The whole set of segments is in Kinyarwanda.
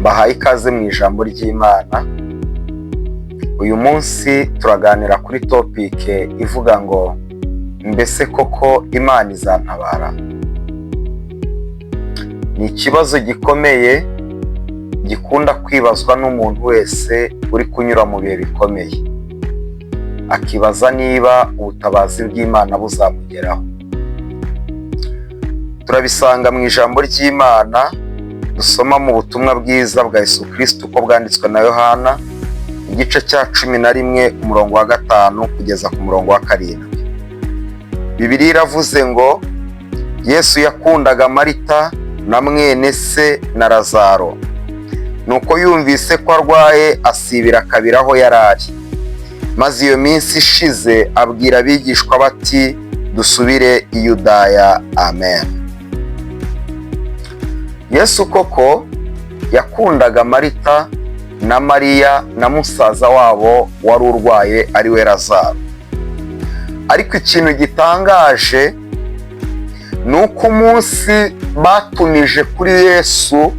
Mbahaye ikaze mu ijambo ry'Imana. Uyu munsi turaganira kuri topic ivuga ngo: "Mbese koko Imana izantabara?" Ni ikibazo gikomeye gikunda kwibazwa n'umuntu wese uri kunyura mu bihe bikomeye, akibaza niba ubutabazi bw'Imana buzamugeraho. Turabisanga mu ijambo ry'Imana dusoma mu butumwa bwiza bwa Yesu Kristo uko bwanditswe na Yohana, igice cya 11, umurongo wa 5 kugeza ku murongo wa 7. Bibiliya iravuze ngo: "Yesu yakundaga Marita na mwene se na Lazaro. Nuko yumvise ko arwaye, asibira kabiri aho yari ari. Maze iyo minsi ishize, abwira abigishwa bati: 'Dusubire i Yudaya.'" Amen. Yesu koko yakundaga Marita na Mariya na musaza wabo wari urwaye, ari we Lazaro. Ariko ikintu gitangaje ni uko umunsi batumije kuri Yesu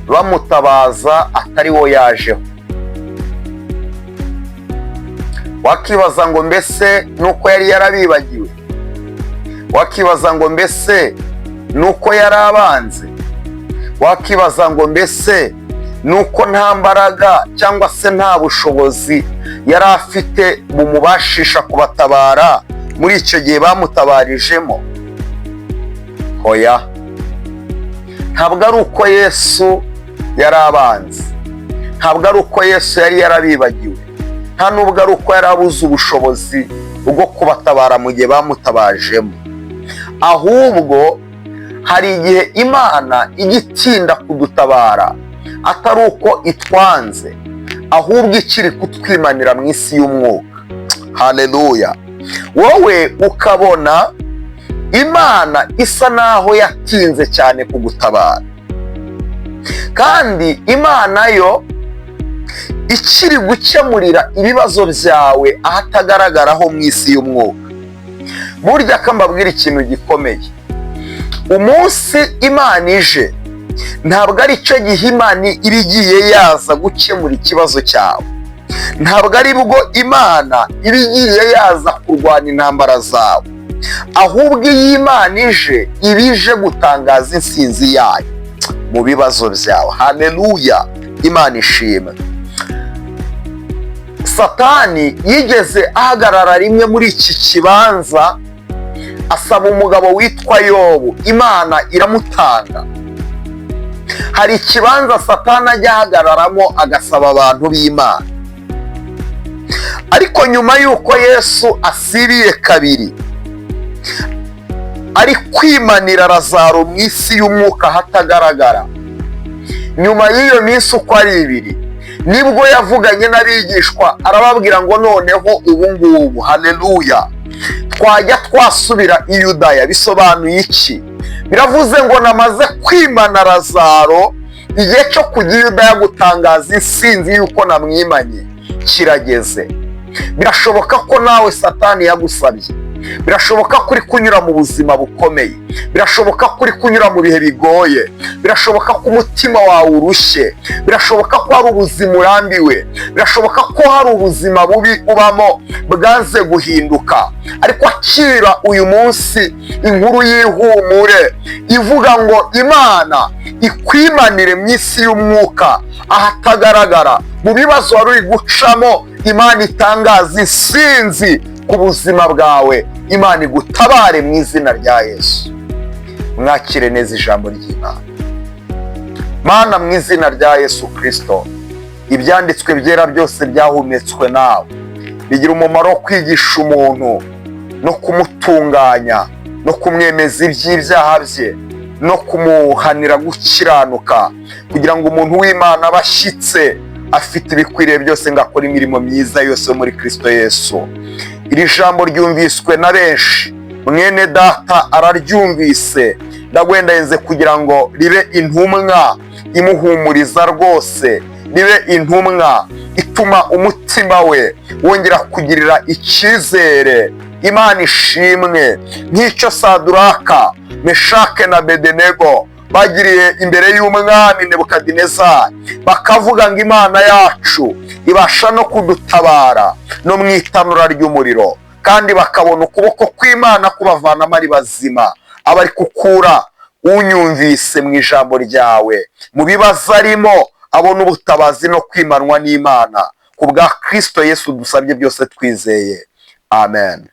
bamutabaza atari wo yajeho. Wakibaza ngo: "Mbese ni uko yari yarabibagiwe?" Wakibaza ngo: "Mbese ni uko yari abanze?" Wakibaza ngo: "Mbese ni uko nta mbaraga cyangwa se nta bushobozi yari afite bumubashisha kubatabara muri icyo gihe bamutabarijemo?" Hoya, ntabwo ari uko Yesu yari abanze, ntabwo ari uko Yesu yari yarabibagiwe, nta nubwo ari uko yari abuze ubushobozi bwo kubatabara mu gihe bamutabajemo. Ahubwo hari igihe Imana ijya itinda kudutabara, atari uko itwanze, ahubwo ikiri kutwimanira mu isi y'umwuka. Haleluya! Wowe ukabona Imana isa naho yatinze cyane kugutabara, kandi Imana yo ikiri gukemurira ibibazo byawe ahatagaragaraho mu isi y'umwuka. Burya ko mbabwira ikintu gikomeye: umunsi Imana ije ntabwo ari cyo gihe Imana iba igiye yaza gukemura ikibazo cyawe, ntabwo ari bwo Imana iba igiye yaza kurwana intambara zawe. Ahubwo iyo Imana ije, iba ije gutangaza insinzi yayo mu bibazo byawe. Haleluya, Imana ishimwe. Satani yigeze ahagarara rimwe muri iki kibanza, asaba umugabo witwa Yobu, Imana iramutanga. Hari ikibanza Satani ajya ahagararamo agasaba abantu b'Imana. Ariko nyuma y'uko Yesu asibiye kabiri ari kwimanira Lazaro mu isi y'umwuka ahatagaragara, nyuma y'iyo minsi uko ari ibiri, nibwo yavuganye n'abigishwa, arababwira ngo: "Noneho ubu ngubu, haleluya, twajya twasubira i Yudaya." Bisobanuye iki? Biravuze ngo: "Namaze kwimana Lazaro, igihe cyo kujya i Yudaya gutangaza insinzi y'uko namwimanye kirageze." Birashoboka ko nawe Satani yagusabye, birashoboka ko uri kunyura mu buzima bukomeye, birashoboka ko uri kunyura mu bihe bigoye, birashoboka ko umutima wawe urushye, birashoboka ko hari ubuzima urambiwe, birashoboka ko hari ubuzima bubi ubamo bwanze guhinduka. Ariko akira uyu munsi inkuru y'ihumure ivuga ngo Imana ikwimanire mu isi y'umwuka ahatagaragara, mu bibazo wari uri gucamo. Imana itangaza insinzi ku buzima bwawe, Imana igutabare mu izina rya Yesu. Mwakire neza ijambo ry'Imana. Mana, mu izina rya Yesu Kirisito, ibyanditswe byera byose byahumetswe nawe, bigira umumaro wo kwigisha umuntu no kumutunganya no kumwemeza iby'ibyaha bye no kumuhanira gukiranuka, kugira ngo umuntu w'Imana abe ashyitse, afite ibikwiriye byose, ngo akore imirimo myiza yose yo muri Kirisito Yesu. Iri jambo ryumviswe na benshi, mwene data araryumvise. Ndagwendayenze kugira ngo ribe intumwa imuhumuriza rwose, ribe intumwa ituma umutima we wongera kugirira icyizere. Imana ishimwe. Nk'icyo Saduraka, Meshake na Bedenego Bagiriye imbere y'umwami Nebukadinezari, bakavuga ngo Imana yacu ibasha no kudutabara no mu itanura ry'umuriro, kandi bakabona ukuboko kw'Imana kubavanamo ari bazima. Aba ari kukura unyumvise mu ijambo ryawe mu bibazo arimo, abona ubutabazi no kwimanwa n'Imana. Ku bwa Kirisito Yesu dusabye byose twizeye, amen.